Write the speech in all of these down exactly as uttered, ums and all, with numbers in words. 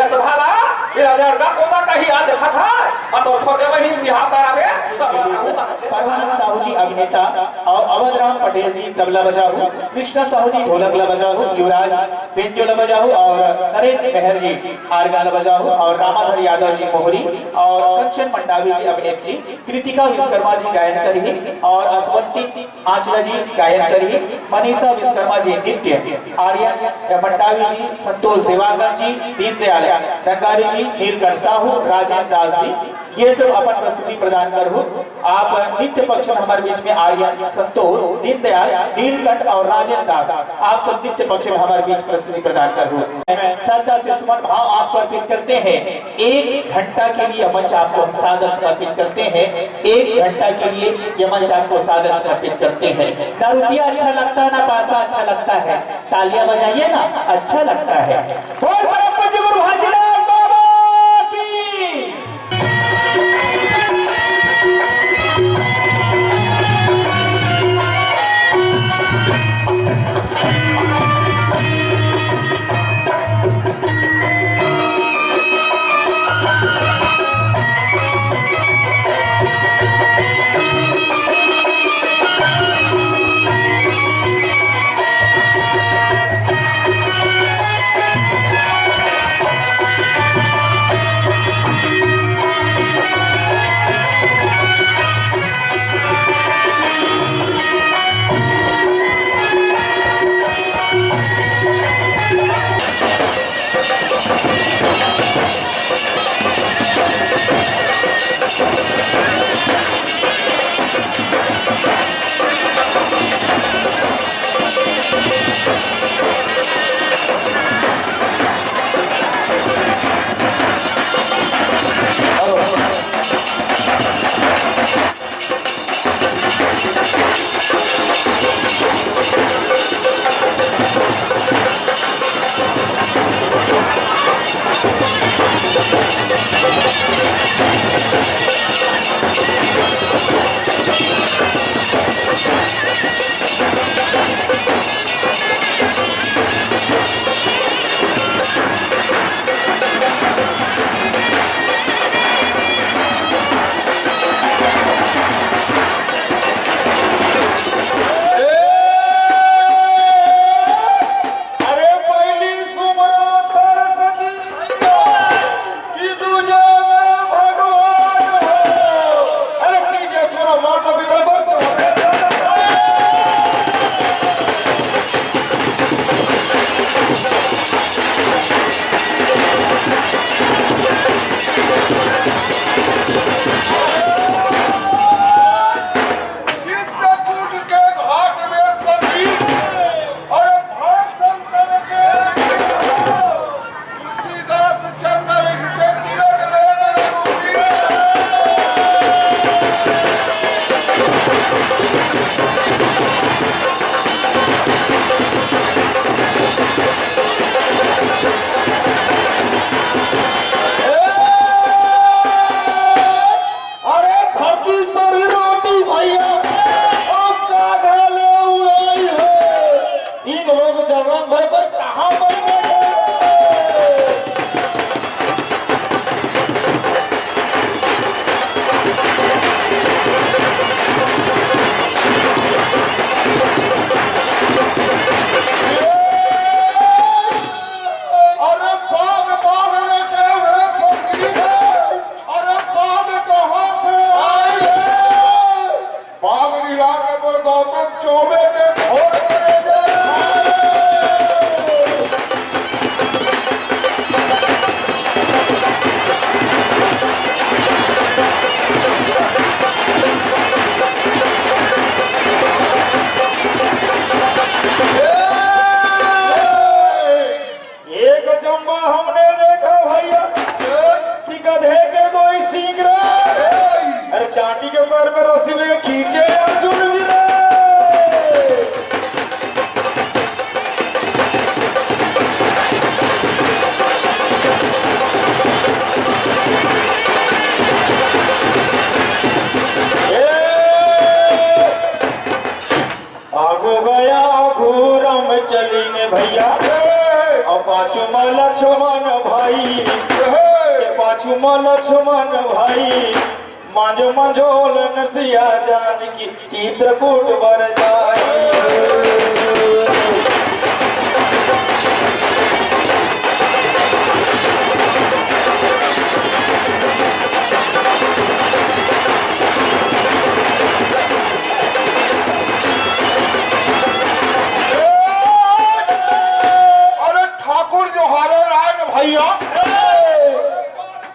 तो भाला, मेरा लड़का पोता कहीं आ देखा था, और तो छोटे बहिन बिहाव करावे, तो परमानंद साहू जी अभिनेता और अवध राम पटेल जी तबला बजाऊ, कृष्णा साहू जी ढोलक ला बजाऊ, युवराज बेंजो ला बजाऊ और नरेंद्र मेहर जी आर्गा ला बजाऊ और रामाधर यादव जी मोहरी और कंचन मंडावी जी अभिनेत्री, कृतिका विश्वकर्मा जी गायन करही और असवंती आंचला जी गायन करही, मनीषा विश्वकर्मा जी नृत्य, आर्यन मंडावी जी, संतोष देवांगन जी, दीनदयाल रंगारी जी, नीलकंठ साहू, राजेंद्र दास जी, ये सब अपन प्रस्तुति प्रदान करहु। आप नृत्य पक्ष में हमारे बीच में आर्यन, संतोष, दीनदयाल, नीलकंठ और राजेंद्र दास, आप सब नृत्य पक्ष में हमारे बीच प्रस्तुति प्रदान करहु। श्रद्धा से सुमन भाव आपको अर्पित करते हैं। एक घंटा के लिए मंच आपको हम सादर समर्पित करते हैं। एक घंटा के लिए ये मंच आपको सादर समर्पित करते हैं। ना रुपया अच्छा लगता है, ना पैसा अच्छा लगता है, तालियां बजाइए ना, अच्छा लगता है। बोल परम पूज्य गुरु घासीदास बाबा की। अरे पहली सुमरा सरस्वती मैया की, दूजे में भगवान हो। अरे तीजे सुर माता पिता पर चढ़े। चित्रकूट के घाट में सती, अरे भाषण करके तुलसीदास चंद्र से तिलक ले रघुवीर। अरे धरती सरी रोटी भैया, अब का घाले उड़ाई है। इन लोग जवान भाई पर कहाँ मरने गए? अरे बाघ, बाघ रटे हुए फकीर। अरे बाघ कहाँ से आए हैं? बाघ गिरा के बोल गौतम चौबे के फोड़ करे जा। एक जम्मा हमने देखा भैया कि गधे के दो ही सींग रे। अरे चांटी के पैर में रस्सी लेके खींचे अर्जुन भी रे। ए! आगू गया घूरम चलिन भैया, और पाछू में लक्ष्मण भाई, हे! के पाछू म लक्ष्मण भाई, मांजो मंजोल नसिया जानकी चित्रकूट बर जाई। अरे ठाकुर जोहार राय न भैया।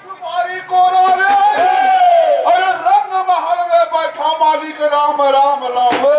सुपारी कोरा रे। अरे रंग महल में बैठा मालिक राम राम लाओ।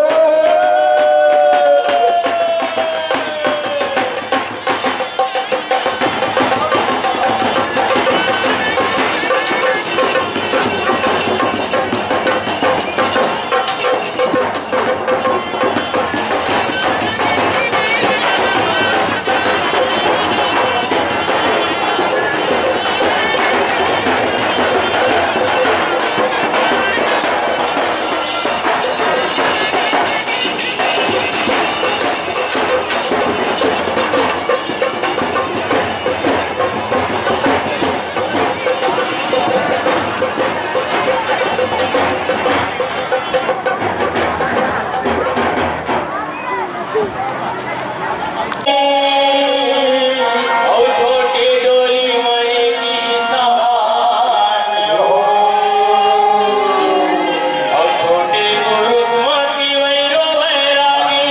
अउ छोटे डोली मन की सहान हो। अउ छोटे पुरुष मन की वैरो वैरागी।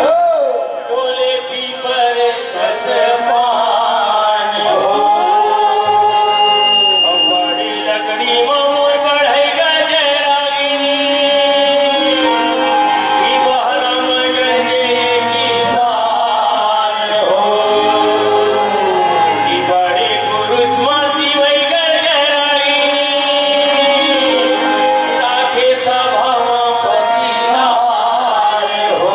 डोले पीपर कस पान हो। अउ बड़ी लकड़ी म मोर बढ़ई गजरागिनी। ई बहरा म गंजे की शान हो। ई बड़े पुरुष म दिवई गजरागिनी। राखे सभा म पतिहार हो।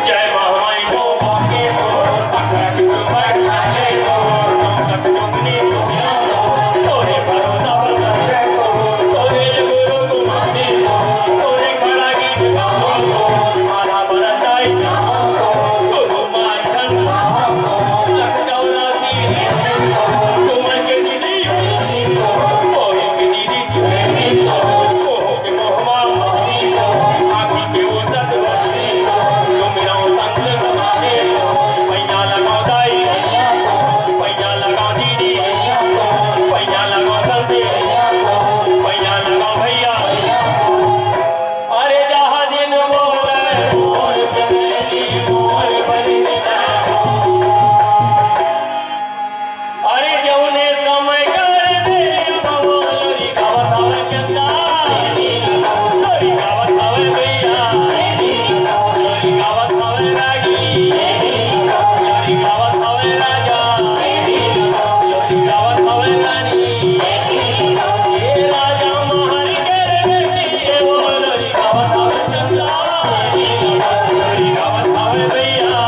जय महामाई को बाके को, पकड़ के बैठा ले को, तुम तक तुमने दुनिया को, तोरे भरोसा पर कर को, तोरे गुरु को माने को, तोरे खड़ा गीत गाओ को, माला बरसाई गाओ को, गुरु माखन गाओ को, लख चौरासी तुमन के दीदी, कोई की दीदी, कोई के मोहमा, आँखी के उजत, सुमिरौं संत समाजे, पैया लगाओ दाई, पैया लगाओ दीदी, पैया लगाओ संती, पैया लगाओ भैया। अरे जहाँ दिन मोर, मोर चमेली, मोर बरनिया। अरे जउने समय कर देली बबोलरी गावत हवे चंदा। लोरी गावत हवे भैया। लोरी गावत हवे रागी। लोरी गावत हवे राजा। लोरी गावत हवे रानी। ए राजा महल के रे बेटी, ए वो लोरी गावत हवे चंदा। लोरी गावत हवे भैया।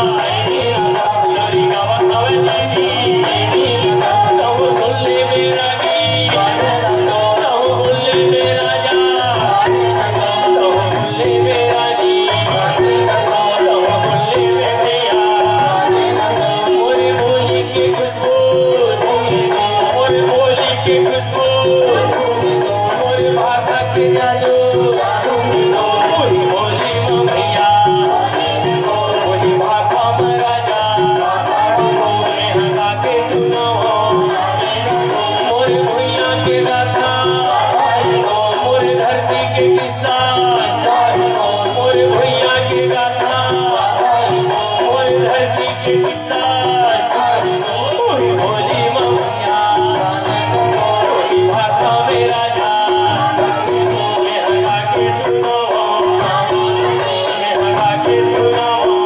मोर भुइयां के गाथा, मोर धरती के किस्सा, मोर भुइयां के गाथा, मोर धरती के किस्सा, मोर भोली ममैया, भोली भाखा में राजा, मैं हगा के सुनावं, मैं हगा के सुनावं।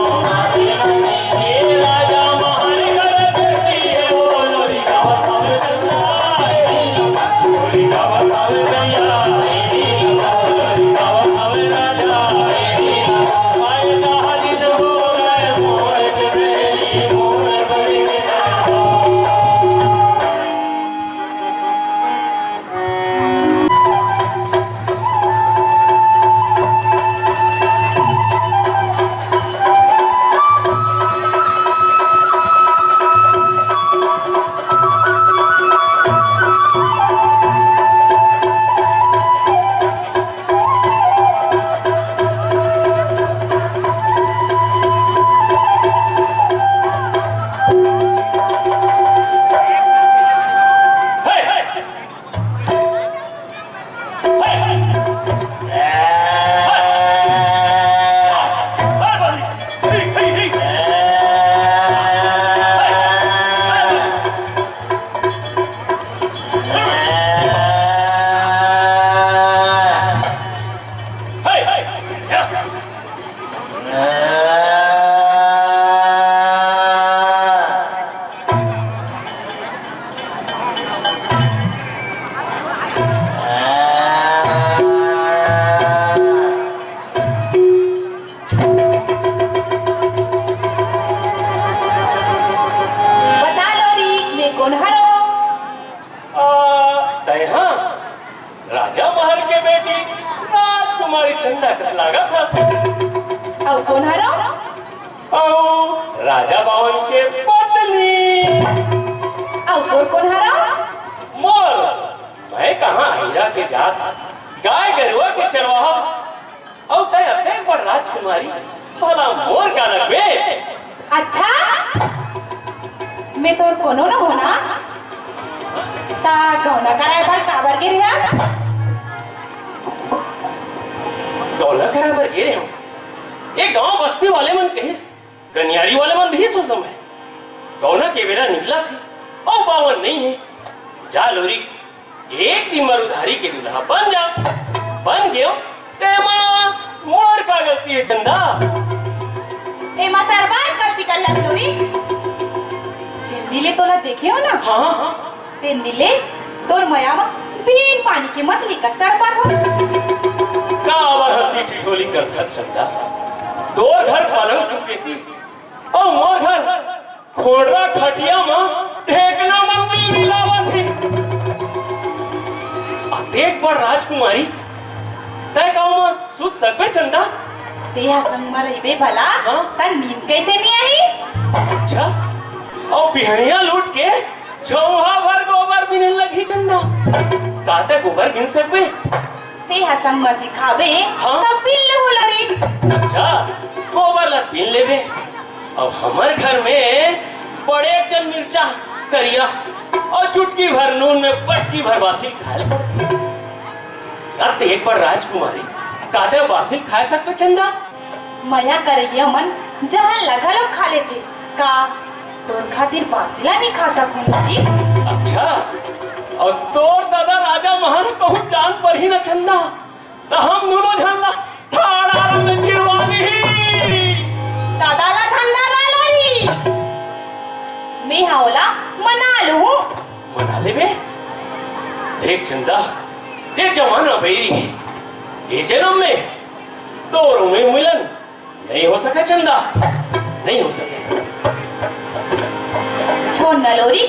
कस लागत हस। अउ कोन हरव? अउ राजा बावन के पत्नी। अउ तोर कोन हरव? मोर, मैं कहाँ अहिरा के जात, गाय गरुवा के चरवाहा, अउ तैं अतेक बड़ राजकुमारी, भला मोर का रखबे? अच्छा, मैं तोर कोनो न हो ना, ता गौना कराए बर काबर गे रहा? गौना कराए बर गे रहा। ये गांव बस्ती वाले मन कहिस, गनियारी वाले मन भी सोचम है, गौना के बेरा निकला थे, अउ बावन नहीं है। जा लोरी, एक दिन मरुधारी के दूल्हा बन जा, बन गयो, तेमा मोर का गलती है चंदा? एमा सरबाज गलती कर हस लोरी। जिंदी ले तोला देखे हो ना? हाँ, हाँ, हाँ। तेंदी ले तोर मया म बिन पानी के मछली कस तड़पत हो। काबर हंसी ठिठोली करथस चंदा? तोर घर पलंग सुपेती अउ मोर घर खोड़रा खटिया म ढेकना मन मिल मिलावत हे। अतेक बड़ राजकुमारी, तै कहूं म सुत सकबे चंदा? तेहा संग म रहिबे भला, हाँ? त नींद कइसे नइ आही? अच्छा, अउ बिहनिया लूट के झौहा भर गोबर बिने लगही चंदा। का तै गोबर गिन सकबे? तेहा संग म सिखाबे, हाँ? त बिन लेहूं लोरी। अच्छा, गोबर ला बिन लेबे। अब हमर घर में बड़े जन मिर्चा करिया अउ चुटकी भर नून में बटकी भर बासी खाए ल पड़थे। अत एक बार राजकुमारी, का तै बासी खाए सकबे चंदा? मया करइया मन जहर ला घलो खा लेथे, का तोर खातिर बासी ला नइ खा सकहूं जी? अच्छा, अउ तोर दादा राजा महर कहूं जान परही न चंदा, त हम दूनों झन ला ठाड़ा रंग चिरवा दिही। दादा ला झंडा ला लोरी, मैं हा ओला मना लूहूं। मना लेबे? देख चंदा, ये जमाना बैरी हे। ये जनम में तोर में मिलन नइ हो सके चंदा, नइ हो सके। छोड़ न लोरी,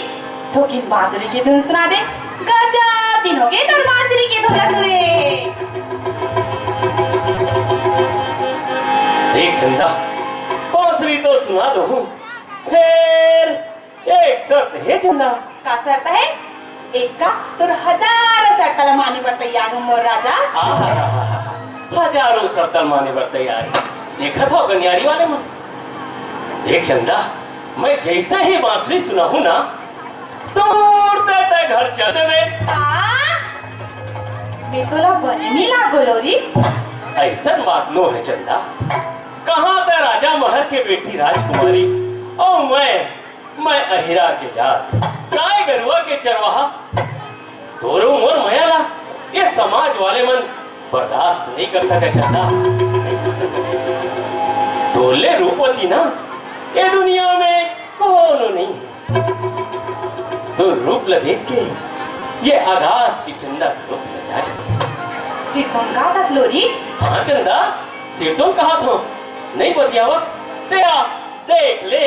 थोकिन बांसुरी के धुन सुना दे। गजब दिन होगे तोर बांसुरी के धुन ला सुने। देख चंदा, बांसुरी तो सुना दूहूं, फेर एक शर्त हे चंदा। का शर्त हे? एक का तोर हजारों शर्त ला माने बर तैयार हूं मोर राजा। आहाहाहा, हजारों शर्त ला माने बर तैयार हे। देखत हव गनियारी वाले मन, देख चंदा, मैं जइसे ही बांसुरी सुनाहूं ना, तुरते तैं घर चल देबे। का? मैं तोला बने नइ लागों लोरी। अइसन बात नो हे चंदा, कहां तैं राजा महर के बेटी राजकुमारी अउ मैं मैं अहिरा के जात, गाय गरुवा के चरवाहा, तोर अउ मोर मया ला ये समाज वाले मन बर्दाश्त नइ कर सके चंदा। तोर ले रूपवती ना ये दुनिया में कोनो नइ हे। तोर रूप ला देख के ये आकाश के चंदा घलो लजा जाथे। सिरतोन कहत हस लोरी? हां चंदा, सिरतोन कहत हंव। नइ बतियावस? ते आ, देख ले।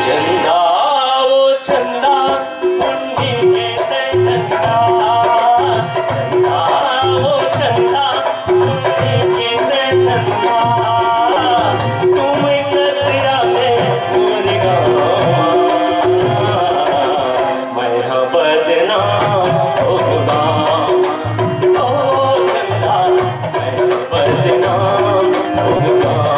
चंदा, ओ चंदा, कुंडी के ते चंदा। चंदा, ओ चंदा, कुंडी के ते चंदा। तुम नजरा में मुर्गा। मैं हूं बदनाम, ओ राम, ओ चंदा, मैं हूं बदनाम, ओ राम।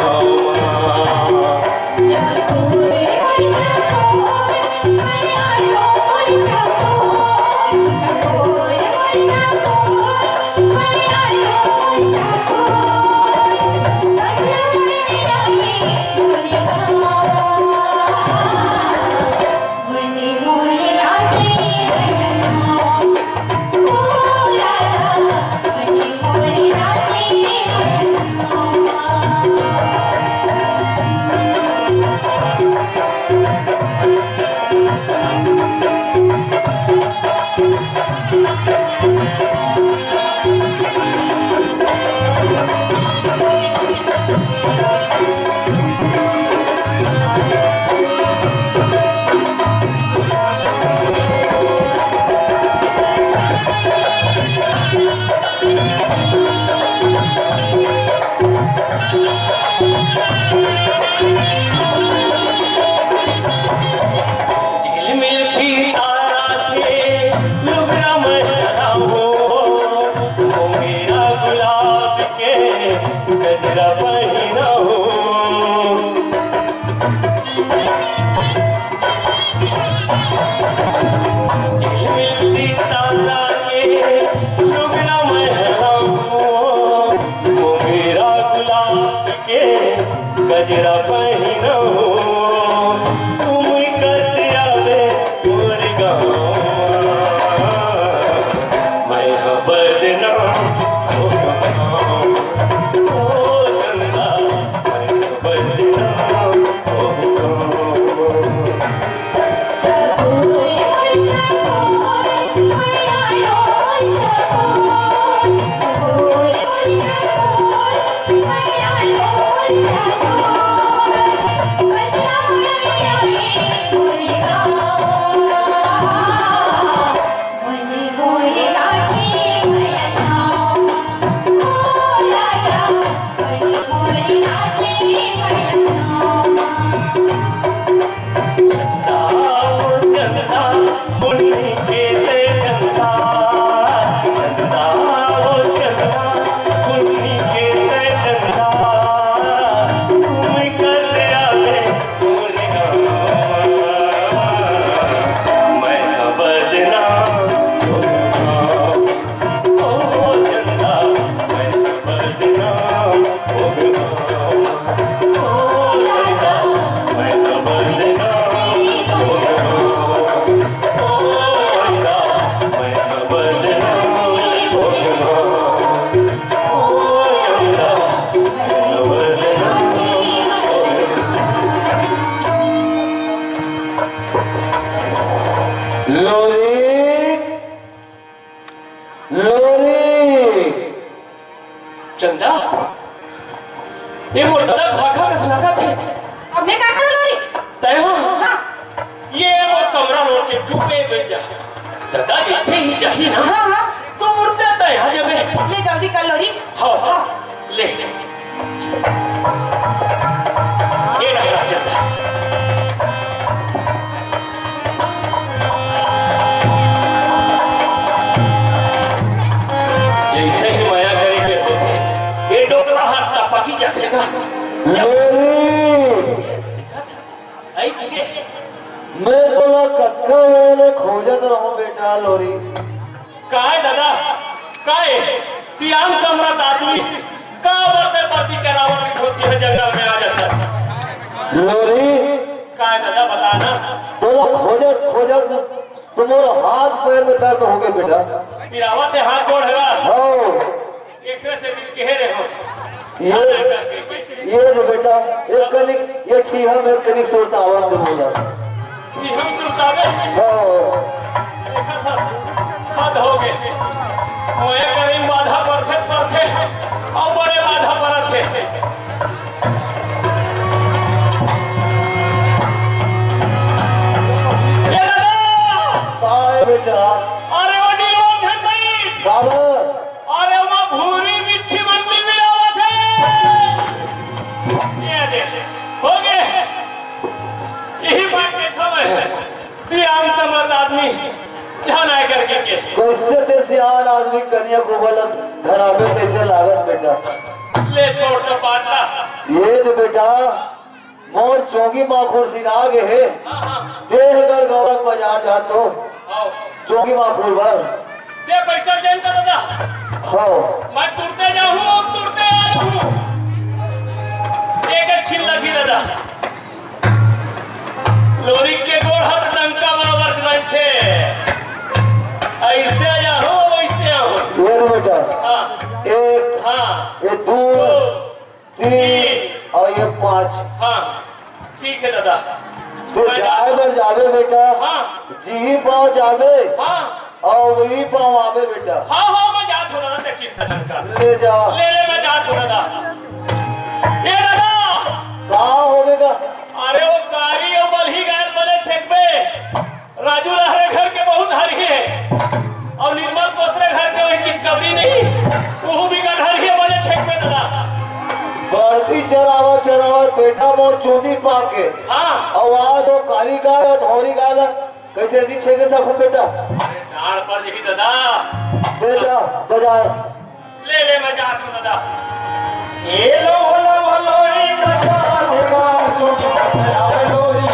के गजरा पहिनहूँ, तुम कत आवे मोर गाँव। मैं ह बदनाम हो गाँव, ओ चंदा, मैं ह बदनाम हो गाँव। लोरी, लोरी। चंदा, ये मोर ददा भाखा कस लागत हे। अब मैं का करूं लोरी? तय हो? हाँ। ये मोर कमरा लोट के चुपे बइठ जा। ददा जैसे ही जाही ना, हाँ, हाँ। तो उड़ते तय आ जाबे। ले जल्दी कर लोरी। हाँ, हाँ। ले। ये रहा राजन। जैसे ही मया करे के होथे, ये डोकरा हाथ टपकी जाथे गा। लोरी। आई चीजें। मैं तोला कतका बेर ले खोजत रहूं बेटा लोरी। काय दादा, काय सियान समरथ आदमी, का बरते बरती चरावत रहिथो कि जंगल में आ जाथस। लोरी। काय दादा, बता ना। तोला खोजत खोजत तो मोर हाथ पैर में दर्द हो गे बेटा। पिरावत हे हाथ गोड़ हला। हाँ। एकरे से दिन कहे रहे हो। ये, ये दे बेटा, एक कनिक, ये ठीहा में कनिक सुरतावन दे बोला। ये हम सुरतावे? हाँ। देखा था, हद हो गए। वो एक करीम बाधा पड़थे, पड़थे, और बड़े बाधा पड़त हे। ए दादा! का हे बेटा? अरे वो डीलवा झंडई! बाबा! अरे वो भूरी मिट्ठी मंडी में आवत हे। ये दे, हो गए। यही बात के समय सियान समझ आदमी ध्यान आए करके के। कैसे ते सियान आदमी कनिया को बलन धरावे कैसे लागत बेटा? ले छोड़ सब बात ला। ये दे बेटा, मोर चोंगी माखुर सिरा गे हे। हाँ, हाँ। देहगढ़ गौरव बाजार जात हो। हाँ। चोंगी माखुर बर। दे पैसा दे न दादा। हाँ। मैं तुरते जाहूँ, तुरते आ जाहूँ। एक एक छीन लगी दादा। लोरी के गोड़ हाथ डंका बराबर करथे। ऐसे जाहूँ, वैसे आऊँ। ये लो बेटा। हाँ। एक, हाँ। ये दो, दो। तीन और ये पाँच। हाँ, ठीक है दादा। तो मैं जाए बर जाबे बेटा। हाँ। जी ही पाँव जाबे। हाँ। और वही पाँव आबे बेटा। हाँ, हाँ, मैं जात हूँ दादा, चिंता न कर। ले जा। ले, ले, मैं जात हूँ दादा। ए दादा। का हो गे गा? अरे वो कारी और बलही गाय बने छेकबे। राजू लहरे घर के बहुत हरिये हे, और निर्मल कोसरे घर के वही चितकबरी नहीं, वो भी गठरिये बने छेक में दादा। बढ़ती चरावत चरावत बेटा मोर चूंदी पाके। हाँ। और आज वो कारी गाय और धौरी गाय ला कैसे नहीं छेके सकूं बेटा? अरे डांड़ पर यही दादा। दे जा बाजार। ले, ले, मैं जात हूँ दादा। ए लो, लो, लो, लोरी का जात हूँ, चोरी का सराब लोरी।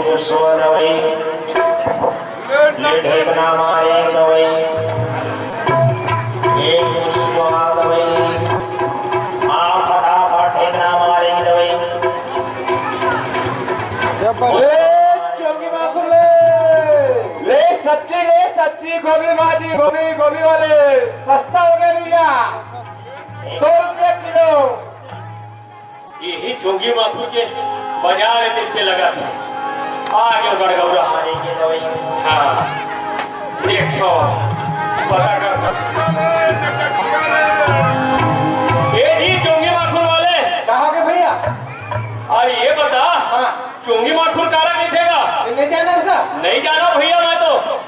पुष्पा दवई, ले ढेकना मारे दवई, एक पुष्पा दवई, आ फटाफट ढेकना मारे दवई। ले चोंगी माखुर ले, ले सच्ची, ले सच्ची गोभी भाजी, गोभी, गोभी वाले, सस्ता हो गया भैया, दो रुपये किलो। यही चोंगी माखुर के बाजार में कैसे लगा था। आ गया बड़गौरा। हाँ, देखो, पता कर। ये जी चोंगी माखुर वाले। कहाँ के भैया? अरे ये बता, हाँ। चोंगी माखुर काला नहीं देगा? नहीं जाना इसका? नहीं जाना भैया मैं तो।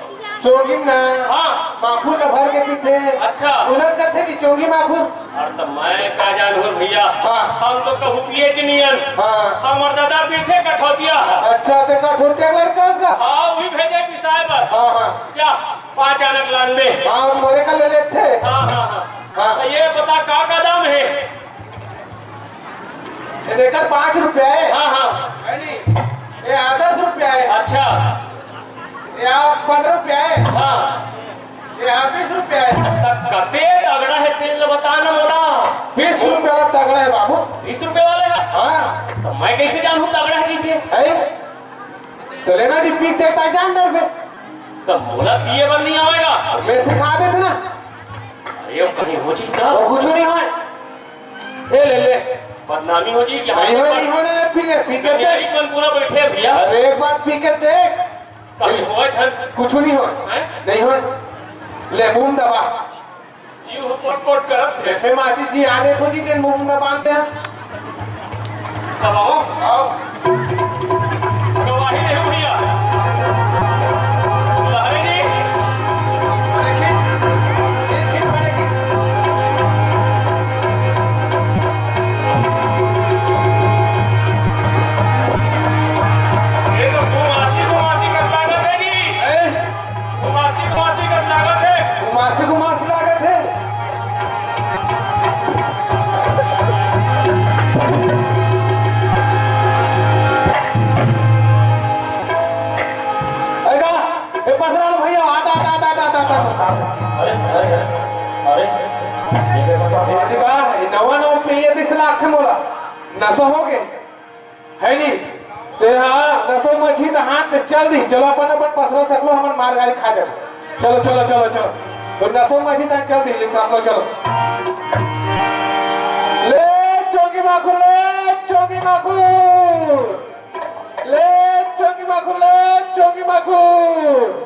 चोंगी ना। हाँ। माखुर ला भर के पीथे। अच्छा। उलट कथे कि चोंगी माखुर। अरे तो मैं का जानहूँ भैया। हाँ। हम तो कहूँ पिए च नियन। हाँ। हमर दादा पीथे कठौतिया। अच्छा, ते कठौतिया लड़का का? हाँ, वही भेजे पिसाए बर। हाँ, हाँ। क्या? पाँच आनक लान में। हाँ, मोरे का ले लेथे। हाँ, हाँ, हाँ। हाँ। तो ये बता का का दाम है? ये देखा, पाँच रुपया है। हाँ, हाँ। है नहीं? ये आ दस रुपया है। अच्छा। ये आ पन्द्रह रुपया है। हाँ। ये आ बीस रुपया है। त कते तगड़ा है तेल ल बता ना मोला। बीस रुपया वाला तगड़ा है बाबू। बीस रुपया वाला है? हाँ। तो मैं कैसे जानहूँ तगड़ा है कि के? है? तो लेना जी, पी के देखता है, जान डर पे। तो मोला पिए बर नहीं आवेगा। मैं सिखा देते ना। अरे, वो कहीं हो जी का? वो कुछ नहीं होय। ए, ले, ले। बदनामी हो जी, यहाँ नहीं होय, पर नहीं होय, ले, पी ले, पी के दुनिया देख। ही कौन पूरा बैठे हैं भैया? अरे, एक बार पी के देख। कहीं होय झन? कुछ नहीं होय। हैं? नहीं होय। ले, मुंह दबा। जीव पोट पोट करत हे। मैं माची जी आने थो जी, दिन मुंह दबाते हैं। दबाओ। आओ। गवाही दे भैया। लहरे जी। अरे खींच, खींच, खींच, अरे खींच। ये तो घुमाती, घुमाती का स्वागत है जी। ए? घुमाती, घुमाती का स्वागत है। घुमासी, घुमासी लागत है। ए का? ए पसरा लो भैया, आता, आता, आता। अरे, अरे, अरे, अरे, ये कैसा बात है? ये का? ये नवा, नवा पिए दिस लागथे मोला। नशा हो गए। है नी? ते हाँ, नसो मछी त हाथ ते चल दी। चलो अपन, अपन पसरा सकलो, हमन मार गाड़ी खा जाबो। चलो, चलो, चलो, चलो। तो नसो मछी त चल दी, लेकिन सकलो, चलो। ले चोंगी माखुर, ले चोंगी माखुर। ले चोंगी माखुर, ले चोंगी माखुर।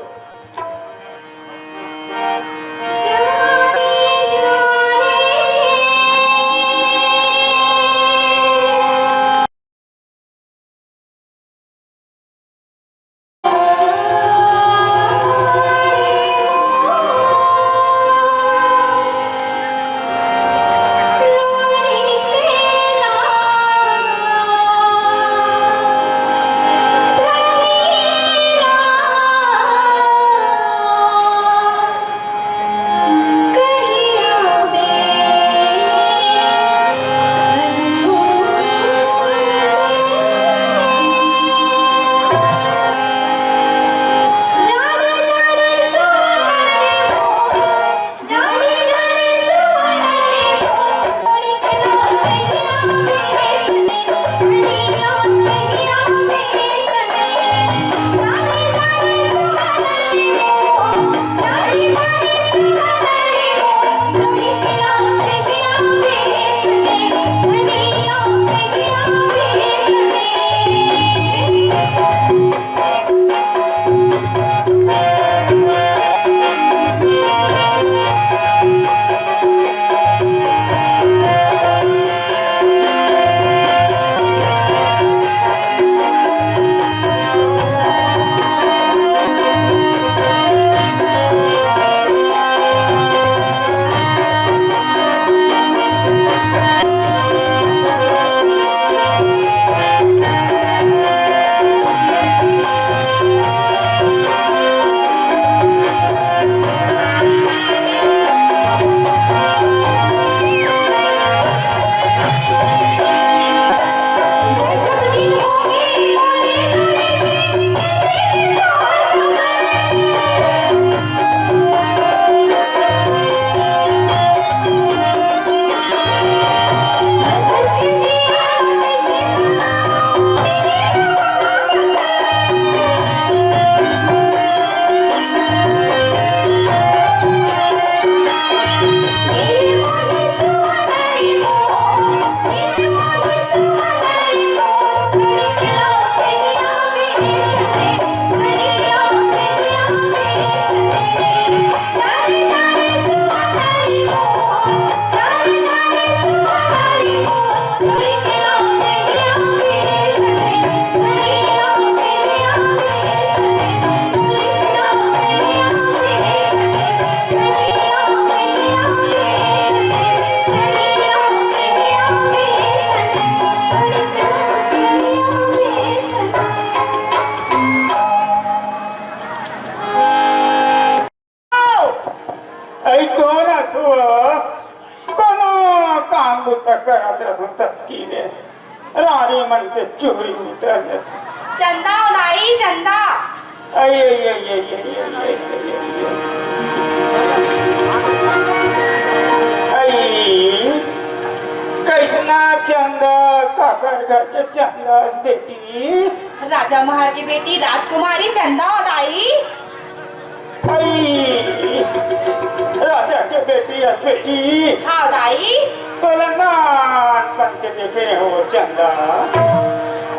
चोरी उतर जाथे। चंदा ओ दाई, चंदा। अई, अई, अई। अई, कइसना चंदा, काकर घर के चंदा बेटी? राजा महर के बेटी राजकुमारी चंदा ओ दाई। अई, राजा के बेटी, अ बेटी। हाँ दाई। तोला नानपन के देखे रहे हो चंदा।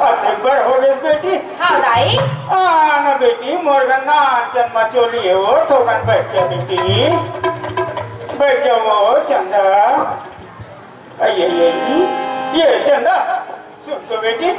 अते बड़ हो गए बेटी। हाँ दाई। आ ना बेटी, मोर घर नानचन मचोली हे वो, थोकन बैठ जा बेटी। बैठ जा वो चंदा। अई, अई, अई, ये चंदा, सुन तो बेटी।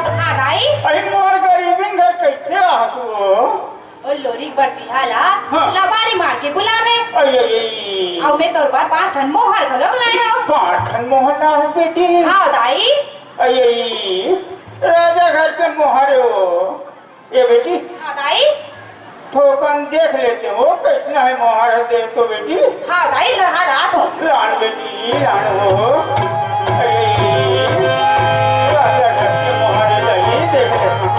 हाँ दाई। अई मोर गरीबिन घर कइसे आहस वो? ओ लोरी बरतिहा ला हाँ। लबारी मार के बुलावे। अई, अई, अई। अउ मैं तोर बर पाँच ठन मोहर घलोक लाए हव। पाँच ठन मोहर लाए बेटी। हाँ दाई। अई, अई, राजा घर के मोहर हे वो। ए बेटी। हाँ दाई। थोकन देख लेते हो, कइसना हे मोहर ह दे तो बेटी। हाँ दाई, लहा लात हो। लान बेटी, लान हो। अई, राजा घर के मोहर हे दाई, देख लेते हो।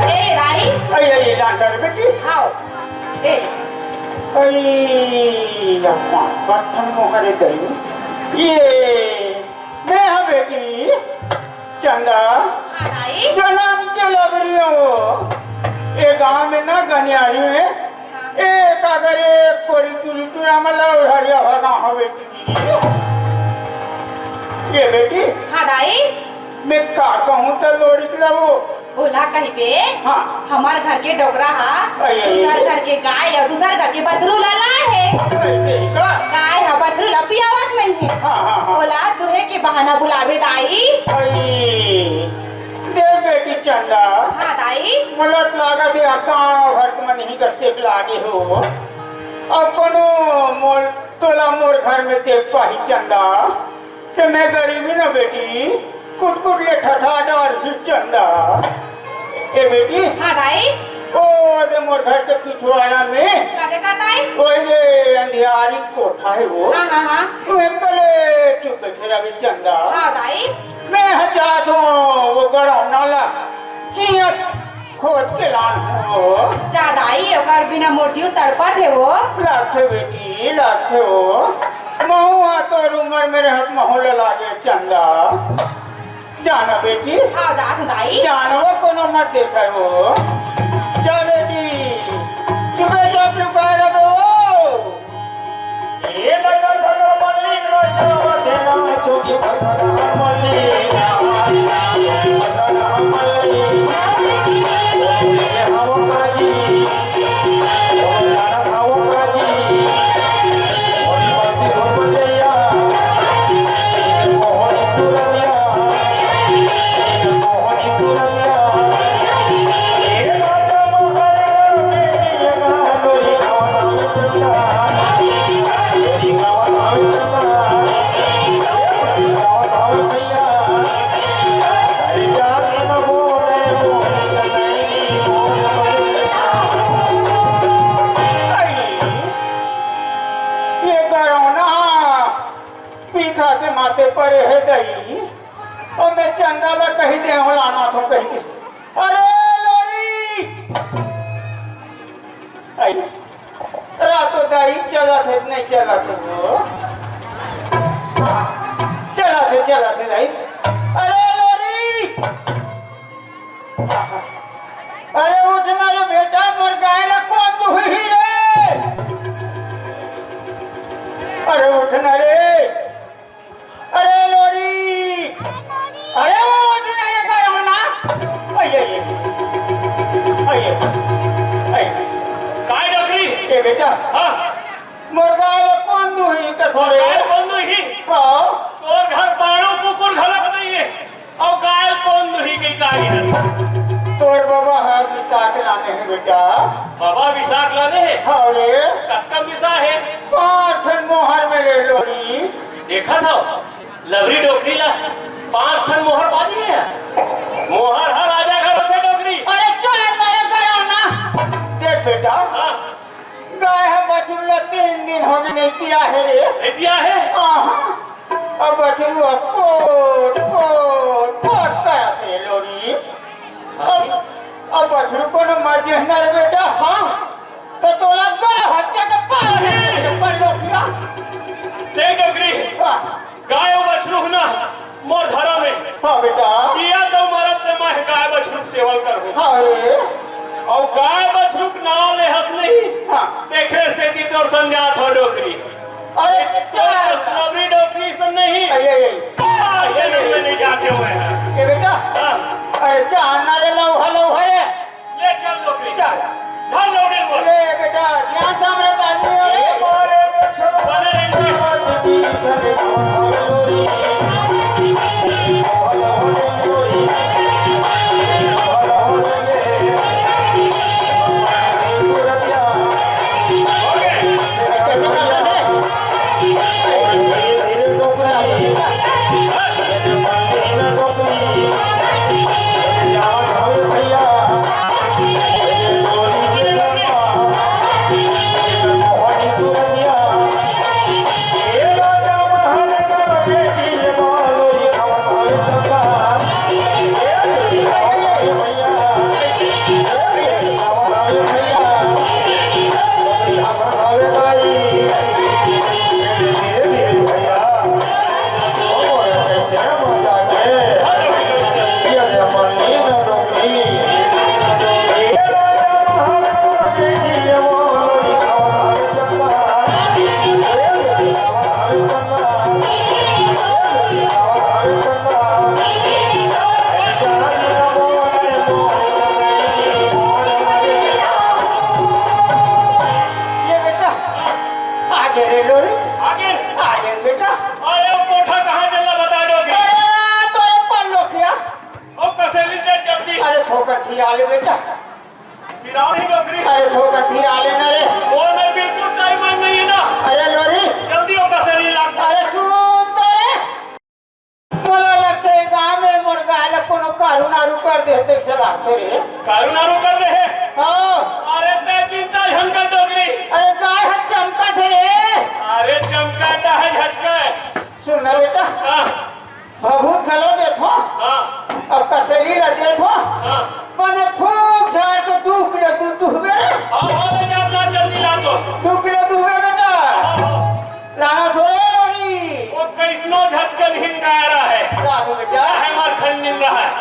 ए दाई। अई, अई, लान डाल बेटी। हाँ। ए। अई, या पाँच, पाँच ठन मोहर हे दाई। ये मैं हा बेटी चंदा, हाँ, दाई। जनम के लबरी हो। ए गांव में ना गनियारी में, हाँ। ए काकर ए कोरी टूरी टूरा में लौर हरिया भगा हो बेटी। ये बेटी। हाँ, दाई। मैं का कहूँ त लोरिक लबो। ओला कहिबे, हाँ। हमर घर के डोकरा हा, अई, अई, दूसर अई। घर के गाय अउ दूसर घर के बछरू ला लाए हे। अइसे ही का? गाय हा बछरू ला पियावत नइ हे। हाँ, हाँ, हाँ। ओला दुहे के बहाना बुलाबे दाई। अई, देख बेटी चंदा। हाँ दाई। मोला त लागत हे, गाँव भर के मन ही का सेक लागे हो। अउ कोनो मोर, तोला मोर घर में देख पाही चंदा। के मैं गरीबी न बेटी, कुट-कुट ले ठठा डारही चंदा। ए बेटी, हाँ दाई। ओ दे मोर घर के पिछवाड़ा में, का देखत दाई? ओही दे अंधियारी कोठा हे वो। हाँ, हाँ, हाँ। वो एकले चुप बैठे रहे चंदा। हाँ दाई। मैं ह जात हों वो गड़ौना ला चियत खोज के लान हो। जा दाई, ओकर बिना मोर जीव तड़पत हे वो। लागथे बेटी, लागथे वो। महू हा तोर उमर में रहत महू ला लागे चंदा। जाना बेटी। हाँ, जात हूँ दाई। जाना वो कोनो मत देखे वो। जा बेटी, चुपे चाप लुकाए रहे वो। ए नगर धगर मल्ली नाचावत हे, नाचो की बसना मल्ली, बसना मल्ली। ए हवा बाजी, ओ जाना हवा बाजी, ओ बंसी धुन बजैया, ए मोहन सुरतिया, ए मोहन सुरतिया। ए राजा महर कर बेटी, ए गाना लोरी गावा नाम चंदा। ये गरौना पी खा के माते परे हे दई, अउ मैं चंदा ला कही दे हूँ लाना थो कही के। अरे लोरी! आई। रातो दाई चलत हे, नहीं चलत हे वो। चलत हे, चलत हे दाई। अरे लोरी! अरे उठ ना रे बेटा, मोर गाय ला कोन दुही रे? अरे उठ ना रे। अरे लोरी! अरे वो उठ ना रे, गाय हो ना। आई, आई, आई। आई, आई। काय डोकरी? ए बेटा। हाँ। मोर गाय ला कोन दुही कथो रे? गाय कोन दुही? हाँ। तोर घर पाड़ो कुकुर घलक नहीं हे। अउ गाय कोन दुही के काय गिरत? तोर बाबा हा बिसाख लाने हे बेटा। बाबा बिसाख लाने हे? हाँ रे। कतका बिसा हे? पाँच ठन मोहर में ले लोरी। देखत हव, लबरी डोकरी ला पाँच ठन मोहर पा दिए हे। मोहर हा राजा घर होथे डोकरी। अरे चल मारे घर आना। देख बेटा, हाँ। गाय हा बछरू ला तीन दिन हो गए नहीं पिया हे रे। नहीं पिया हे? हाँ। अब बछरू अब कोट, कोट, कोट करत हे लोरी। अब, अब बछरू कोनो मर जही ना रे बेटा। हाँ। त तोला गाय हत्या के पाप अरे! लग जाही, पर लोकिया। देख डोकरी, हाँ। गाय अउ बछरू ना मोर धरम हे। हाँ बेटा। जियत अउ मरत ले मैं गाय बछरू के सेवा करहूँ। हाँ रे। अउ गाय बछरू के नाव लेहस नहीं। हाँ। तेखरे सेती तोर संग जात हँव डोकरी। अरे, चल। वैष्णवी डोकरी सन नहीं। अरे, अरे। पाँच जन्म में नहीं जाते हुए हैं। ए बेटा। हाँ। अरे, चल ना रे, लौहा, लौहा रे। ले चल डोकरी। चल। धर लौड़ी बोल। ले बेटा, सियान सामरथ आदमी हो रे। ए मारे दक्षिण बने रहिए। ये बेटा, आगे रे लोरी। आगे। आगे बेटा। अरे, वो कोठा कहाँ जल्ला बता दो कि। अरे, ना, तोरे पल्लो किया। ओ, कसेली दे जल्दी। अरे, थोकर फिरा ले बेटा। फिराओ ही डोकरी। अरे, थोकर फिरा ले ना रे। वो नहीं, बिल्कुल टाइम नहीं है ना। अरे, लोरी। जल्दी ओ कसेली ला। अरे, सुन तो रे। मोला लगथे गाँव में मोर गाय ला कोनो कारू नारू कर दे, तइसे लागथे रे। कारू नारू कर दे हे? हाँ। अरे तैं चिंता झन कर डोकरी। अरे गाय ह चमकथे रे। अरे चमकथे, झटकथे। सुन ना बेटा। हाँ। भभूत घलो देथों। हाँ। अउ कसेली ला देथों। हाँ। बने फूंक झार के दू किलो दूध दुहबे रे। हाँ, हाँ, ले जा, ला, जल्दी ला तो। दू किलो दुहबे बेटा। हाँ, हाँ। लाना थोरे लोरी। वो कइसनो झटकन हिन गाय रहा है। साधु बेटा। चाहे मरखंड निम रहा है।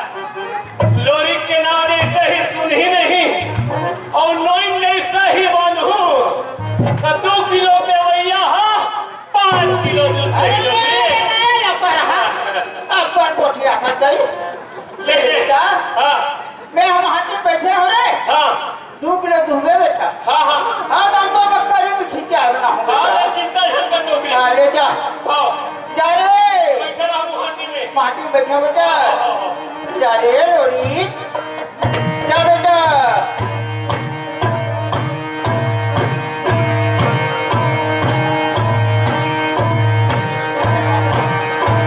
लोरी के नाम ऐसे ही सुन ही नहीं। अउ नोइन जैसे ही बांधू। तो दू किलो देवैया हा, पाँच किलो दूध अरे, देही। ये बेटा, ये लपर हा। अब्बड़ कोठिया खा गई। ले, ले। बेटा। हाँ। मैं हम हाथी बैठे हो रे। हाँ। दू किलो दुहबे बेटा। हाँ, हाँ, हाँ। हाँ, दान तो बक्करी में खिंचा बना हूँ हाँ, बेटा। चिंता झन कर डोकरी। हाँ, ले जा। हाँ। जा रे। बैठे रहा हूँ हाथी में। माटी में बैठा बेटा। हाँ, हाँ, हाँ। जा रे लोरी। जा बेटा।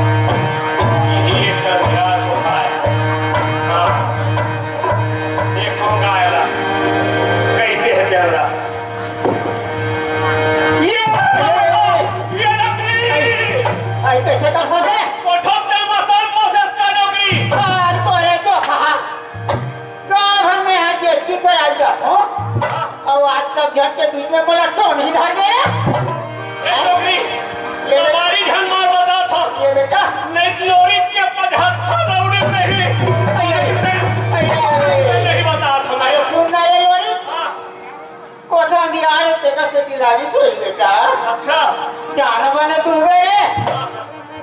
यही एक अध्याय होता है। हाँ। देखो गायला, कैसे है प्यारा। ये, ये नौकरी। आई कैसे कर सकते? कोठम ते मसल मसल का नौकरी। हाँ, तोरे तो कहा। गाँव भर में यहाँ जेतकी कराई जात हो। हाँ। अउ आज सब झन के बीच में मोला टोन ही धर दे रे। ए नौकरी, ये हमारी झन मार बता था। ये बेटा। नहीं लोरी के पचहत्तर लौड़ी में ही। अरे, अरे, अरे, अरे। नहीं बता था मैं। अरे सुन ना रे लोरी। हाँ। कोठा अंधियार हे, तेकर सेती लागिस होही बेटा। अच्छा। जाना बने दुहबे रे।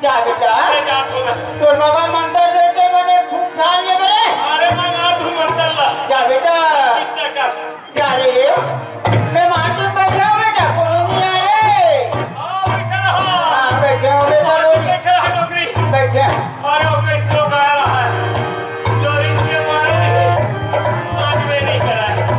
जा बेटा। अरे जा तो ना। तोर बाबा मंतर देते बने फूंक झार लेबे रे। अरे मैं ना दूं मंतर ला। जा बेटा। चिंता कर। जा रे। मैं माटी में बैठा हूँ बेटा, कोनो नहीं आए रे। हाँ, बैठा रहा। हाँ, बैठे हो बेटा, लो। बैठा रहा, डोकरी। बैठे। अरे, वो कैसे लोग आ रहा है? जो इनके मारे नहीं, आज मैं नहीं करा है।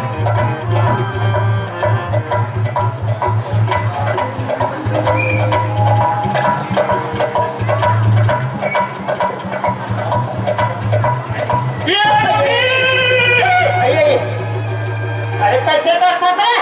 ये डोकरी! अरे, अरे, अरे, कैसे करता था?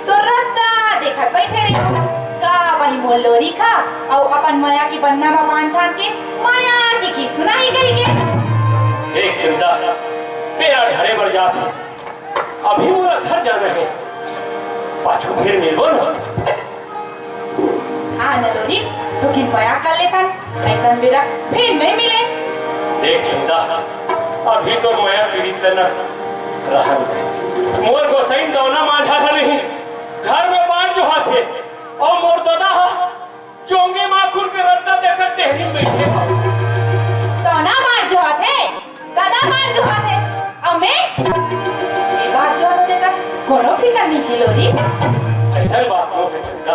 तो रद्दा देखत बइठे रहिहूँ। का बनी मोर लोरिक ह, अउ अपन मया के बन्ना म बांध छांद के मया के गीत सुनाही कहिके। देख चंदा, बेरा ढरे बर जात हे, अभी मोला घर जाना हे, पाछू फिर मिलबो ना। आ न लोरिक, तोकिन मया कर लेथन, अइसन बेरा फिर नइ मिले। देख चंदा, अभी तोर मया पीरित ल न रहन दे। मोर गोसइन दौना मांझा ह नहीं, घर में बाढ़ जोहात हे, अउ मोर ददा ह जोंगे माखुर के रद्दा देखत डेहरी में बइठे हव। दौना बाढ़ जोहात हे, ददा बाढ़ जोहात हे, अउ मैं ए बाढ़ जोहात हे तेकर कोनो फिकर नइ हे लोरिक। अइसन बात नो हे चंदा,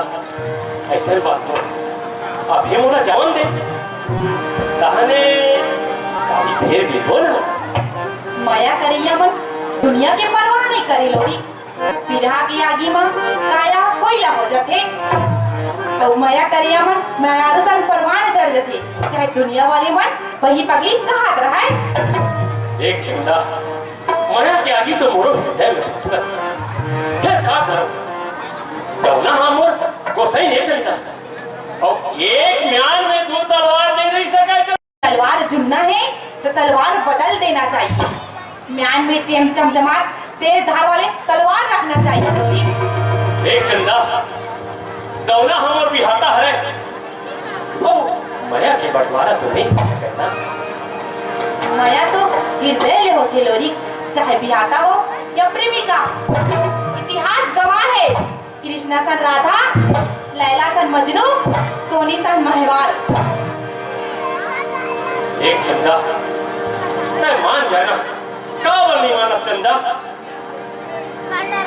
अइसन बात नो हे। अभी मोला जावन दे, तहने गाड़ी फेर मिलबो ना। मया करइया मन दुनिया के परवाह नइ करे लोरिक। बिरहा के आगी म काया ह कोइला हो जथे। अउ मया करइया मन मयारू सन परवान चढ़ जथे, चाहे दुनिया वाले मन बही पगली कहत रहय। देख चंदा, मया के आगी तो मोरो हृदय में भभकत हे। फेर का करंव? दौना ह मोर गोसइन ए चंदा। अउ एक म्यान में दू तलवार नइ रहि सकय। तलवार जुन्ना हे तो तलवार बदल देना चाहिए। म्यान में चेम चमचमात तेज धार वाले तलवार रखना चाहिए लोरिक। देख चंदा, दौना हमर बिहाता हरे, अउ मया के बंटवारा तो नइ करना। मया तो हृदय ले होथे लोरिक, चाहे बिहाता हो या प्रेमिका। इतिहास गवाह हे, कृष्णा सन राधा, लैला सन मजनू, सोनी सन महिवाल। देख चंदा, तैं मान जाना, काबर नइ मानस चंदा?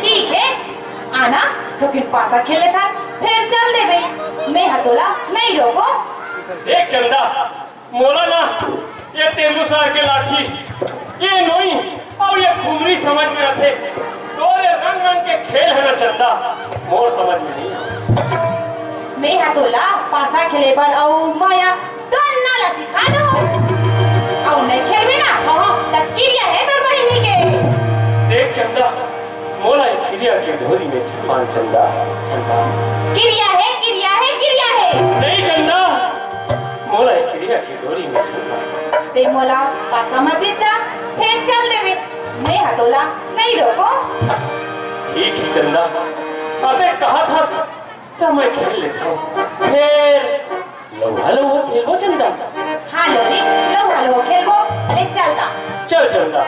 ठीक हे, आना, थोकिन पासा खेल लेथन, फेर चल देबे। मैं ह तोला नइ रोकों। देख चंदा, मोला ना ये तेंदूसार के लाठी, ये नोई अउ ये खुमरी समझ में आथे। तोर ये रंग रंग के खेल हे ना चंदा, मोर समझ में नइ आय। मैं ह तोला पासा खेले बर अउ मया दोनों ला सिखा दो। अउ नइ खेलबे ना, हाँ। त किरिया हे तोर बहिनी के। देख चंदा, मोला ये किरिया के डोरी में झन बांध चंदा, चंदा। किरिया हे, किरिया हे, किरिया हे। नहीं चंदा, मोला ये किरिया के डोरी में झन बांध। तैं मोला पासा म जीत जा, फेर चल देबे। मैं ह तोला नइ रोकों। ठीक हे चंदा, अते कहत हस, त मैं खेल लेथंव। फेर लउहा लउहा खेलबो चंदा। हाँ लोरी, लउहा लउहा खेलबो। ले चल ता। चल चंदा।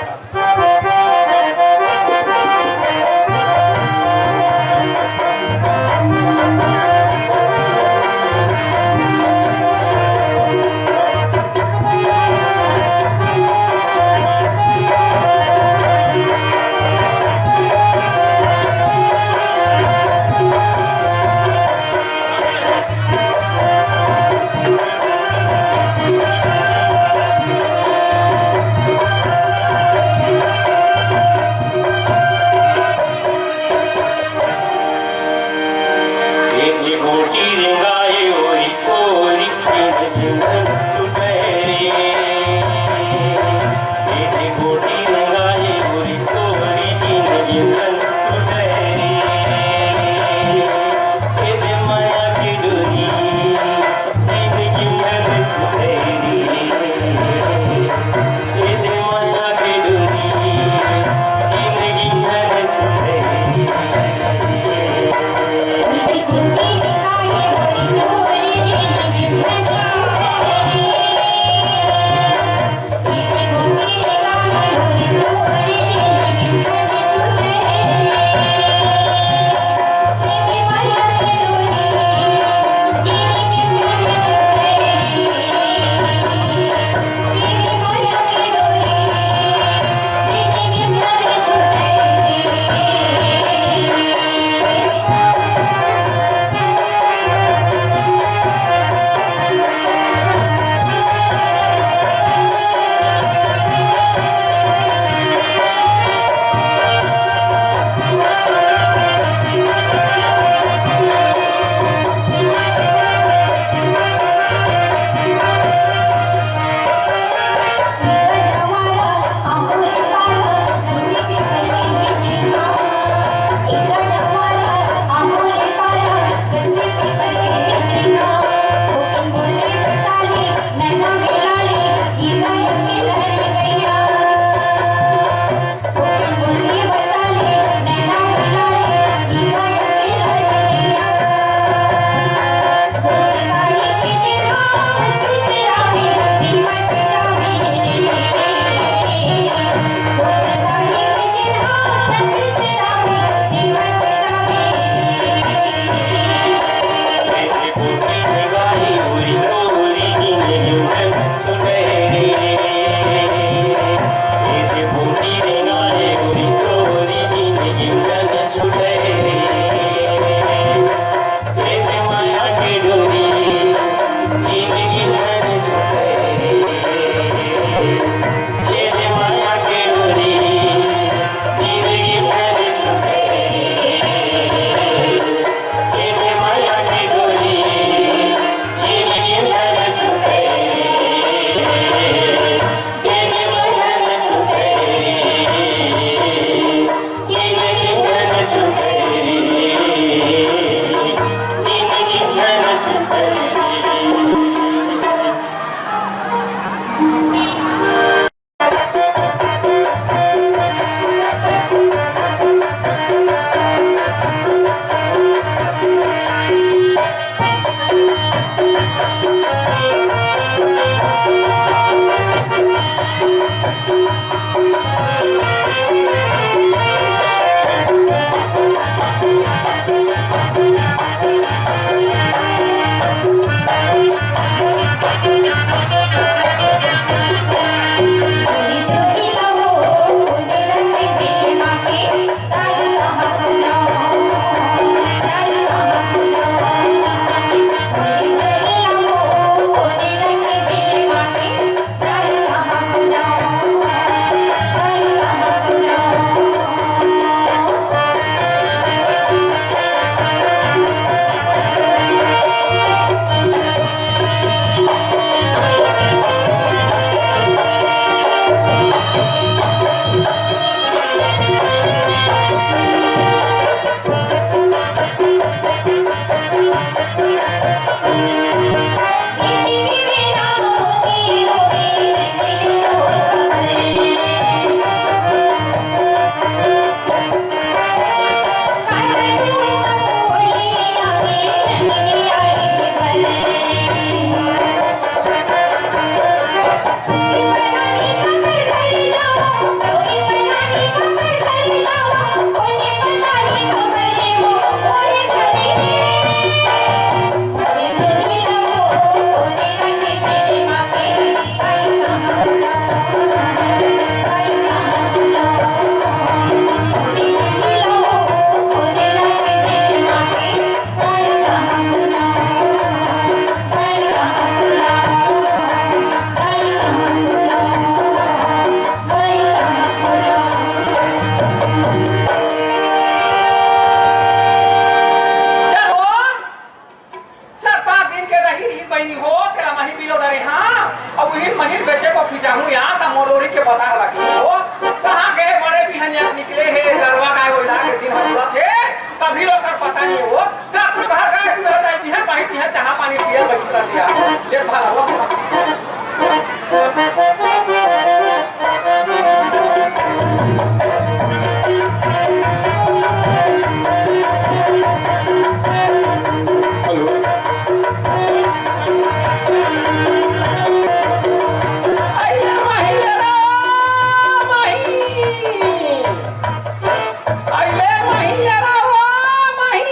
चलो, चार पांच दिन के रही, रही बहिनी हो, तेला मही बिलो डरे, हाँ। अब उही मही बेचे को खिंचाहूँ या, त मोलोरी के पता लगी हो। कहाँ गए बड़े बिहनिया निकले हे, गरवा गाय होइला के दिन हम बोलत हे, तभी लोग कर पता नहीं हो। का तू घर गाय तू घर जाई, तिहे पाही, तिहे चाहा पानी पिया, बैठ कर दिया। ये भला हो। हेलो। अइले महिला रा, मही। अइले महिला रा, ओ मही।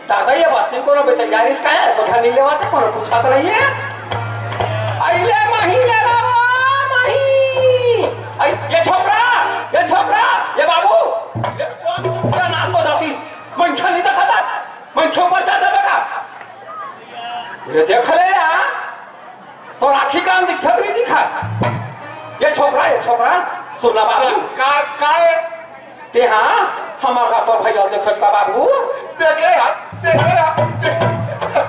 दादा, ये बस्ती में कोनो बेचैया रिस का है? कोठा नहीं लेवाते, कोनो पूछा तो नहीं है। अइले महिला रा, ओ मही। अइ, ये छोकरा, ये छोकरा, ये बाबू, ये कौन, क्या नाश हो जाती? मनखे नहीं देखा था, मनखे ऊपर चढ़ जावे का? ये देख ले यार, तोर आँखी कान दिखत नहीं दिखा? ये छोकरा, ये छोकरा, सुन ना बाबू। का, का, का है? ते हाँ, हमार का तोर भैया देखे का बाबू? देखे हा, देखे हा, देखे।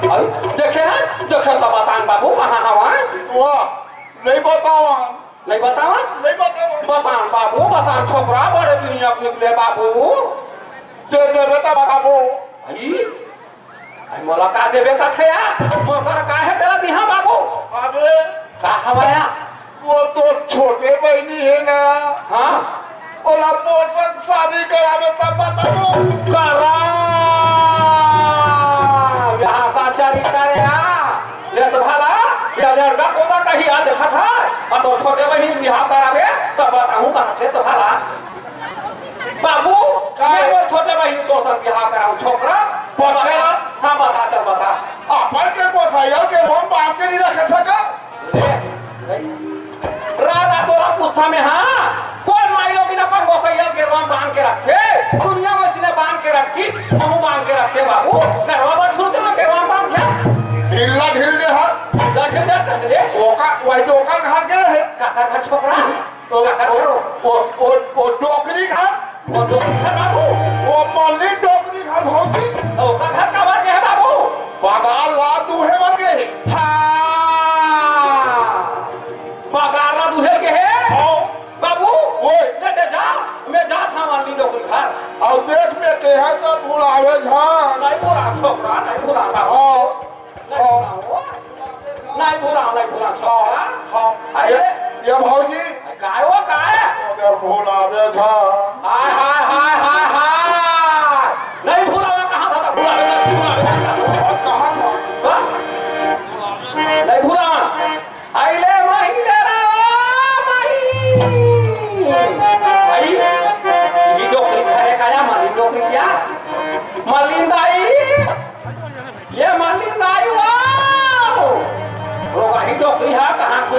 अरे, देखे हा, देखे तो बतान बाबू, कहाँ हवा? वाह, नहीं बतावा। नहीं बतावा? नहीं बतावा। बतान बाबू, बतान छोकरा, बड़े बिहनिया के निकले बाबू। दे देबे त बताबो। आई? अरे मोला का देबे कथे यार? मोर करा का हे तेला दिहा बाबू? अबे, का हवय? वो तो छोटे बहिनी हे ना। हाँ। ओला पोषण शादी कराबे तब बताबो। करा। यहाँ का चरित्र हे यार। ये तो भला, ये लड़का कोदा कही आ देखत हे। आ तो छोटे बहिनी बिहाव कराबे, तब बताहूँ कहा थे तो भला। बाबू, का? मैं वो छोटे भाई तोर संग बिहाव कराहूँ, छोकरा। पक्का? हाँ, बता, चल बता। अपन के गोसइया के रोम बांध के नहीं रखे सका? ले, ले। रा, रा, तोला पूछता मैं, हाँ? कोन माई लोगिन अपन गोसइया के रोम बांध के रखथे? दुनिया में सिने बांध के रखिस, हमू बांध के रखथे बाबू। करवा बर छूट दे, मैं के रोम बांध गया। ढीला ढील दे हा। ढीला ढील दे, कस दे। ओका, वही तो ओका घर के हे। काकर घर छोकरा? ओ, का ओ, करथो? ओ, ओ, ओ, डोकरी घर। ओ, डोकरी घर बाबू। ओ, मल्ली डोकरी घर भौजी। ओ, का घर का बर गे हे बाबू? बगार ला दूहे बर गे हे। हाँ। बगार ला दूहे गे हे? हाँ। बाबू, ओए। ले दे जा, मैं जात हँव मल्ली डोकरी घर। अउ देख मैं केहे त भुलावे झन। नहीं भुला छोकरा, नहीं भुला बाबू। हाँ। नहीं भुलाओ, नहीं भुलाओ, नहीं भुलाओ, छोकरा। हाँ, हाँ। अरे, ये, ये भौजी। काय हो, काय? अरे, भुलावे झन। हाय, हाय, हाय, हाय, हाय। नहीं भुलाओ, कहाँ था, था, भुलावे झन, भुलावे झन। और कहाँ था? हाँ? नहीं भुलाओ। अइले महिला रा, ओ मही। भाई, ये डोकरी खरे काया, मल्ली डोकरी क्या? मल्ली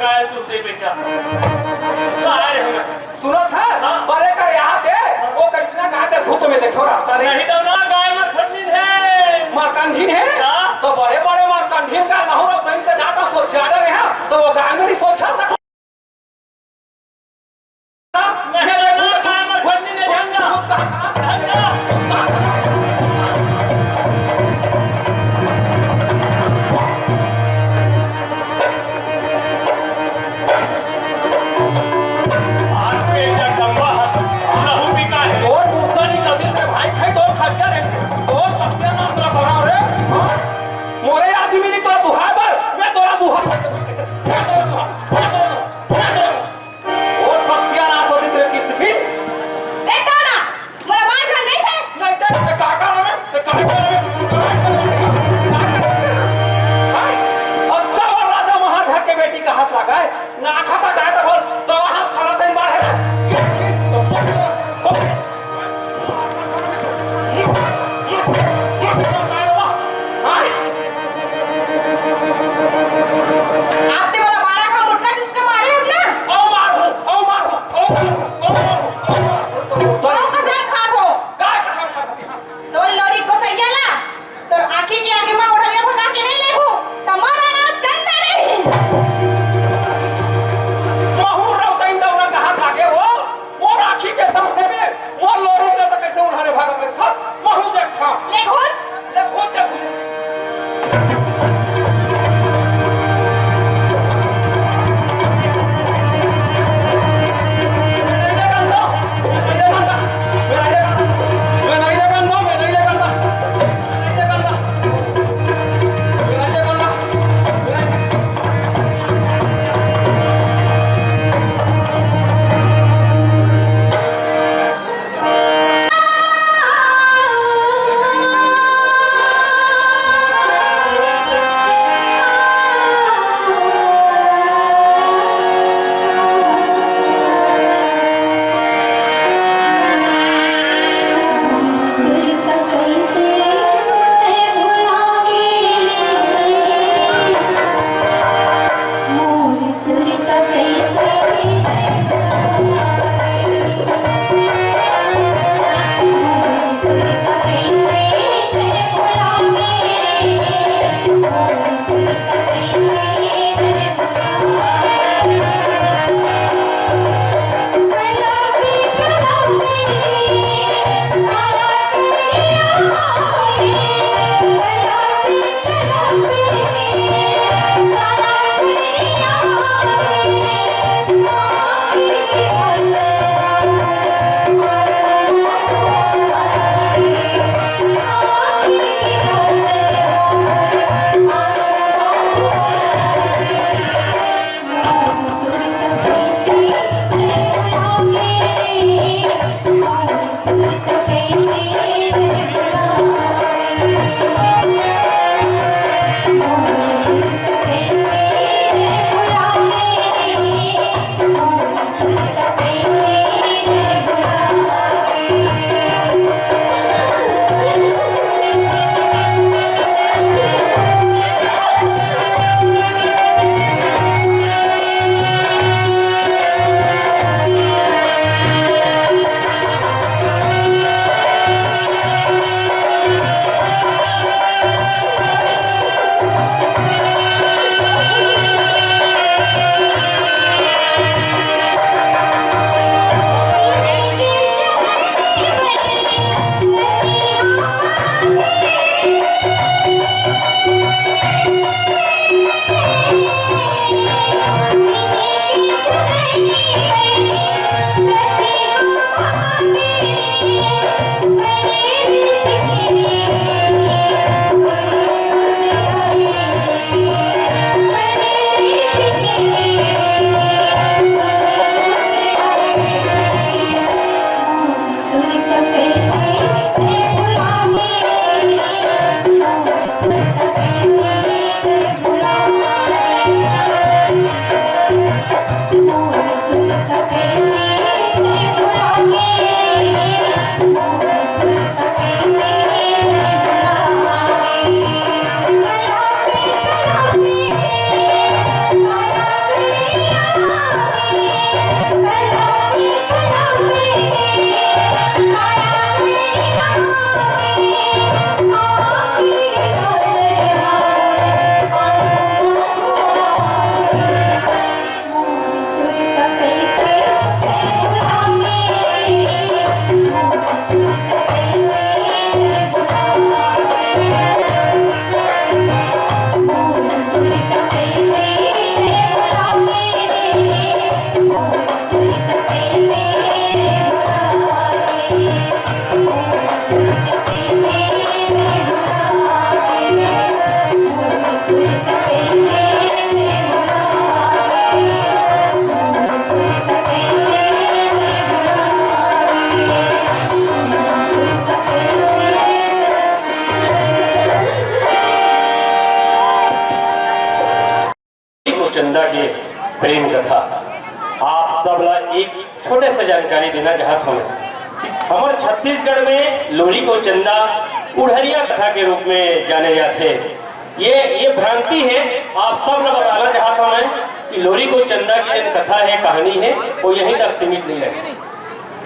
गाय दूध दे बेटा। सारे हो गए। सुनत है? हाँ। बड़े कर यहाँ ते, वो कैसना गाय ते धूत में देखो रास्ता नहीं। नहीं तो ना गाय मरखंडिन है। मरखंडिन है? हाँ। तो बड़े बड़े मरखंडिन का महू रौतइन के जाता सोच ज्यादा रहे हैं, तो वो गाय में नहीं सोचा सको। नहीं तो ना गाय मरखंडिन है, झंडा। झंडा। आज के जगदम्बा लहू पी का है। और मुक्ता नहीं करती तेरे भाई खाई तो खा क्या रे? और सत्यानाश ला बना रे। हाँ? मोरे आदमी नहीं तोरा दुहाय बर, मैं तोरा दुहा। मैं तोरा दुहा, मैं तोरा दुहा, मैं तोरा दुहा। और सत्यानाश होती तेरे किस भी? देखता ना, मोला मार झन नहीं थे। नहीं थे, मैं का कर रहे? मैं का कर रहे? हाय, अब तब राजा महाधर के बेटी का हाथ लगा है। ना खा का जाए तो बोल, सवा हाथ खा रहा था इन बार है ना? हाय। आप ते मोला बारह का मुटका चुटका मारे हस ना? ओ मार हो, ओ मार हो, ओ मार हो, ओ मार हो, ओ मार हो। तो कसम खात हो। काय कसम खात हो? तो लोरी को सैया ला, तोर आँखी के आगे मा ओढ़निया भगा के नहीं लेहू, त मोर अनाज चंदा नहीं। महू रौतइन दौरा कहाँ लागे हो? मोर आँखी के सामने में मोर लोरी ला त कैसे उन्हारे भागत ले? थस, महू देख था। ले घुच। ले घुच, ले घुच। चंदा के प्रेम कथा। आप सब ला एक छोटे से जानकारी देना चाहत हूँ। हमर छत्तीसगढ़ में लोरिक अउ चंदा उढ़रिया कथा के रूप में जाने जाथे। ये ये भ्रांति है। आप सब ला बताना चाहत हूँ मैं कि लोरिक अउ चंदा की जो कथा है, कहानी है, वो यहीं तक सीमित नहीं रहे।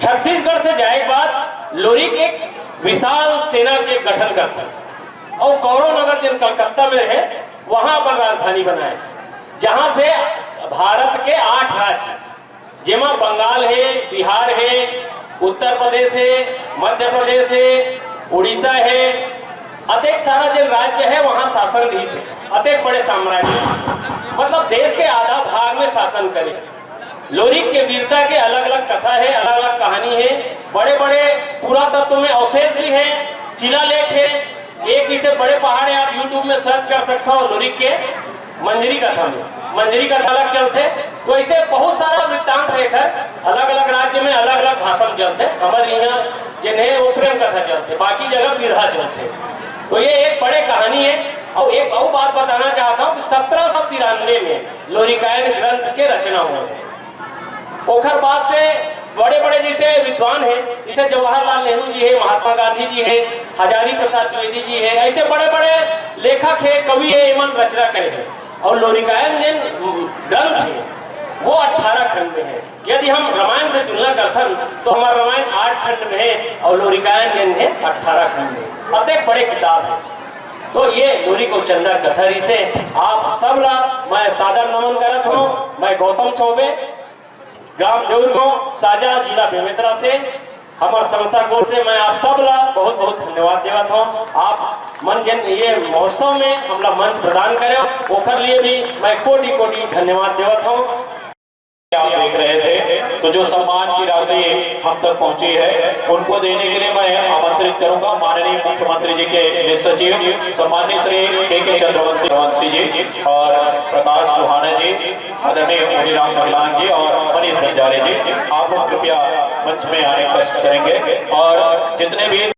छत्तीसगढ़ से जाए के बाद लोरिक एक विशाल सेना के गठन करथे और कौरव नगर, जो कलकत्ता में है, वहां अपन राजधानी बनाए, जहां से भारत के आठ राज्य, जेमा बंगाल है, बिहार है, उत्तर प्रदेश है, मध्य प्रदेश है, उड़ीसा है, अतेक सारा जो राज्य है, वहां शासन भी से अतेक बड़े साम्राज्य, मतलब देश के आधा भाग में शासन करे। लोरिक के वीरता के अलग-अलग कथा हे, अलग-अलग कहानी हे। बड़े-बड़े पुरातत्व में अवशेष भी हे, शिलालेख हे। एक इसे बड़े पहाड़ हे, आप YouTube में search कर सकथव लोरिक के मंजरी कथा में। मंजरी कथा अलग चलथे, तो ऐसे बहुत सारा वृत्तांत हे एखर। अलग-अलग राज्य में अलग-अलग भाषा में चलथे। हमर इहाँ जेन हे वो प्रेम कथा चलथे, बाकी जगह बिरहा चलथे। तो ये एक बड़े कहानी हे। और एक और बात बताना चाहता हूँ कि सत्रह सौ तिरानवे में लोरिकायन ग्रंथ के रचना होय हे। ओखर बाद से बड़े-बड़े जैसे विद्वान हे, जैसे जवाहरलाल नेहरू जी हे, महात्मा गांधी जी हे, हजारी प्रसाद द्विवेदी जी हे, ऐसे बड़े-बड़े लेखक हे, कवि हे, एमन रचना करे हे। और लोरिकायन जेन ग्रंथ हे, वो अठारह खंड में हे। यदि हम रामायण से तुलना करथन, तो हमर रामायण आठ खंड में हे और लोरिकायन जेन हे, अठारह खंड में। अतेक बड़े किताब हे। तो ये लोरिक अउ चंदा कथा रिहिसे, आप सब ला मैं सादर नमन करत हूँ। मैं गौतम चौबे, ग्राम देउरगांव, साजा, जिला बेमेतरा से, हमर संस्था की ओर से मैं आप सब ला बहुत बहुत धन्यवाद देवत हूँ। आप मन जेन ये महोत्सव में हमला मंच प्रदान करे, ओखर लिए भी मैं कोटि कोटि धन्यवाद देवत हूँ। आप देख रहे थे, तो जो सम्मान की राशि हम तक पहुंची है, उनको देने के लिए मैं आमंत्रित करूंगा माननीय मुख्यमंत्री जी के निज सचिव सम्माननीय श्री के के चंद्रवंशी, वंशी जी और प्रकाश सुहाना जी, आदरणीय मुनीराम महिलान जी और मनीष बंजारे जी, आप लोग कृपया मंच में आने का कष्ट करेंगे। और जितने भी